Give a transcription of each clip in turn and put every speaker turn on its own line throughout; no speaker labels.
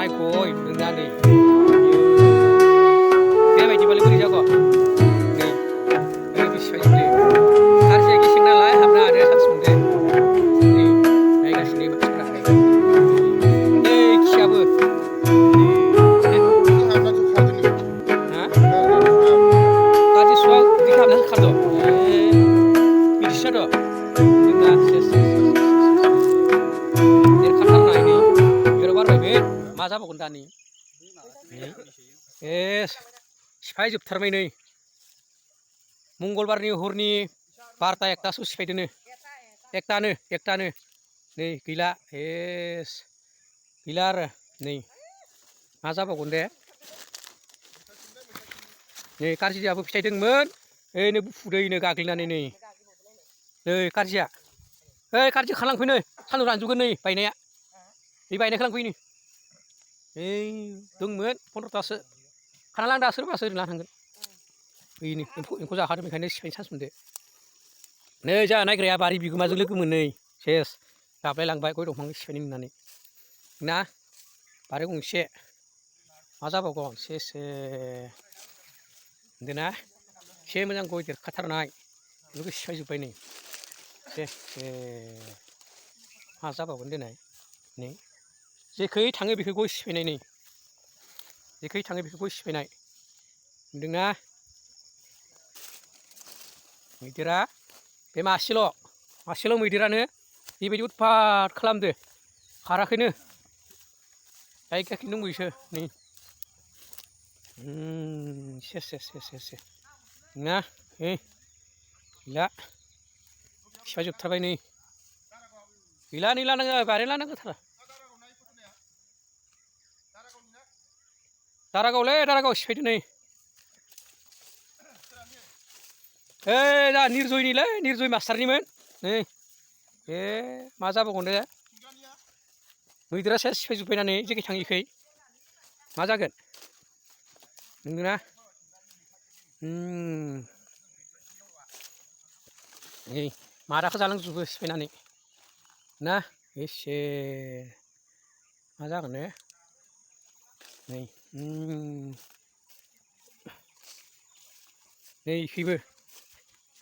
नाय गय नुदोंना नै बेबायदिबालाय बोरै जागौ नै बेसेबां गाज्रिया गिसिं नालाय हाबनो हानो चान्स मोनदों नै नायगासिनो मानसिफोरा नै खियाबो गाज्रि सुवा बिदि खालामनासो खारद' बिदिसो जाद' नुदोंना सेस देरखाथारनाय नै बिबारा बारबायबो मा जाबावगोन दानि सिफायजोबथारबाय नै मंगलबारनि हरनि 12ता 1तासोआव सिफायदोनो एकतानो नै गैला गैला आरो नै मा जाबावगोन दे नै कारजियाबो फिथाइ दंमोन ओइनो बुफुदों गाग्लिनानै नै कारजिया ओइ कारजि खालांफै नै सान्दुं रानजोबगोन नै बायनाया बे बायनायखौ लांफै नै ओइ दंमोन 15तासो खाना लां दा सोरबासो ओरैनो लाना थांगोन ओइनो एम्फौ जाखादों बेखायनो सिफायनो चान्स मोनदों नै जोंहा नायग्राया बारि बिगोमाजों लोगोमोन नै सेस गाबलायलांबाय गय दंफां सिफायनाय नुनानै ना बारि गंसे मा जाबावगोन सेस नुदोंना एसे मोजां गय देरखाथारनाय बेखौ सिफायजोब्बाय नै मा जाबावगोन देनाय नै जेखै थाङो बेखौ गय सिफायनाय नै जेखै थाङो बेखौ गय सिफायनाय नुदोंना मैदेरा बे मासेल' मैदेरानो बेबायदि उत्पात खालामदो खाराखैनो जायगाखिनो दंबावोसो नै सेस ना गैला सिफायजोबथारबाय नै गैला नै लानाङो बारियानो लानांगौथार दारागाव सिफायदों नै ओइ दा निर्जय मास्टारनिमोन नै मा जाबावगोन दे मैदेरा सेस सिफायजोब्बायना जेखै थाङिखै मा जागोन नंगौना नै मादाखौ जालांजोबो सिफायनानै ना एसे मा जागोन ने नै इखैबो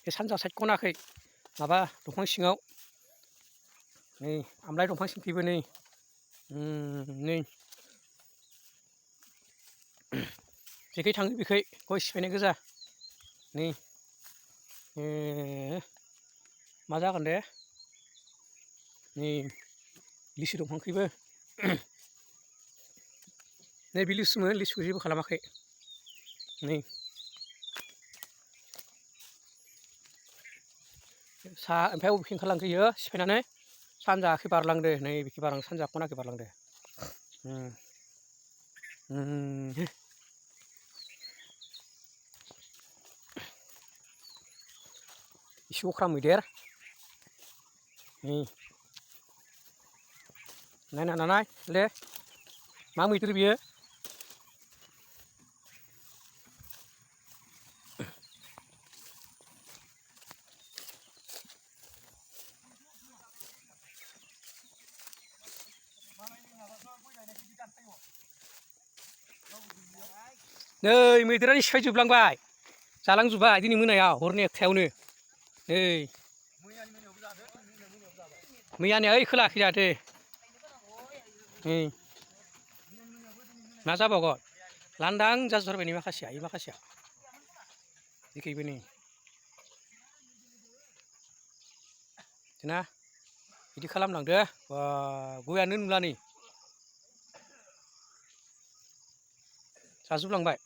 बे सानजा साइड खनाखै माबा दंफां सिङाव नै आमलाइ दंफां सिंखैबो नै जेखै थाङो बेखै गय सिफायनाय गोजा नै मा जागोन दे नै लिसु दंफांखैबो नै बे लिसुमोन लिसुखौ जेबो खालामाखै नै ओमफ्राय बबेथिं ओंखारलांखो इयो सिफायनानै सानजाखै बारलांदो नै बिखि बारलांदो सानजा खनाखै बारलांदो एसे अख्रा मैदेर नै नाय ले मा मैदेर बियो नै मैदेरानो सिफायजोबलांबाय जालांजोब्बाय दिनै मोनायाव हरनि 1तायावनो नै मैयानिया ओइ खोलाखै जादो नै मा जाबावगोन लांदां जाजोबथारबाय नै माखासेया बेखैबो नै ना बिदि खालामलांदो गयानो नुला नै जाजोबलांबाय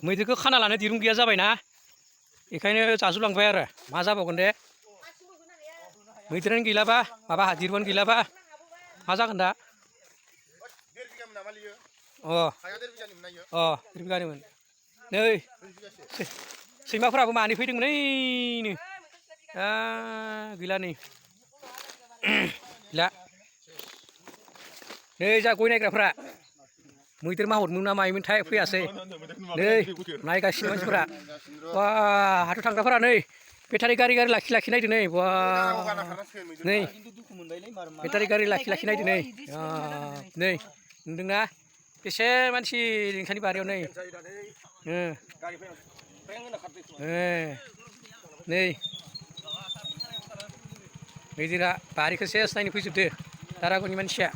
मैदेरखौ खाना लानो दिरुं गैया जाबायना बेखायनो जाजोबलांबाय आरो मा जाबावगोन दे मैदेरानो गैलाबा माबा दिरुङानो गैलाबा मा जागोन दा देर बिगानिमोन नै सैमाफोराबो मानै फैदोंमोन ओइनो गैला नै गैला नै जा गय नायग्राफ्रा मैदेर माहरमोन ना मायोमोनथाय फैयासै नै नायगासिनो मानसिफोरा बा हाथाव थांग्राफोरा नै बेटारि गारि लाखि नायदो नै बा नै बेटारि गारि लाखि नायदो नै नै नुदोंना बेसे मानसि नोंसानि बारियाव नै नै मैदेरा बारिखौ सेस नायनो फैजोबदो दारागावनि मानसिया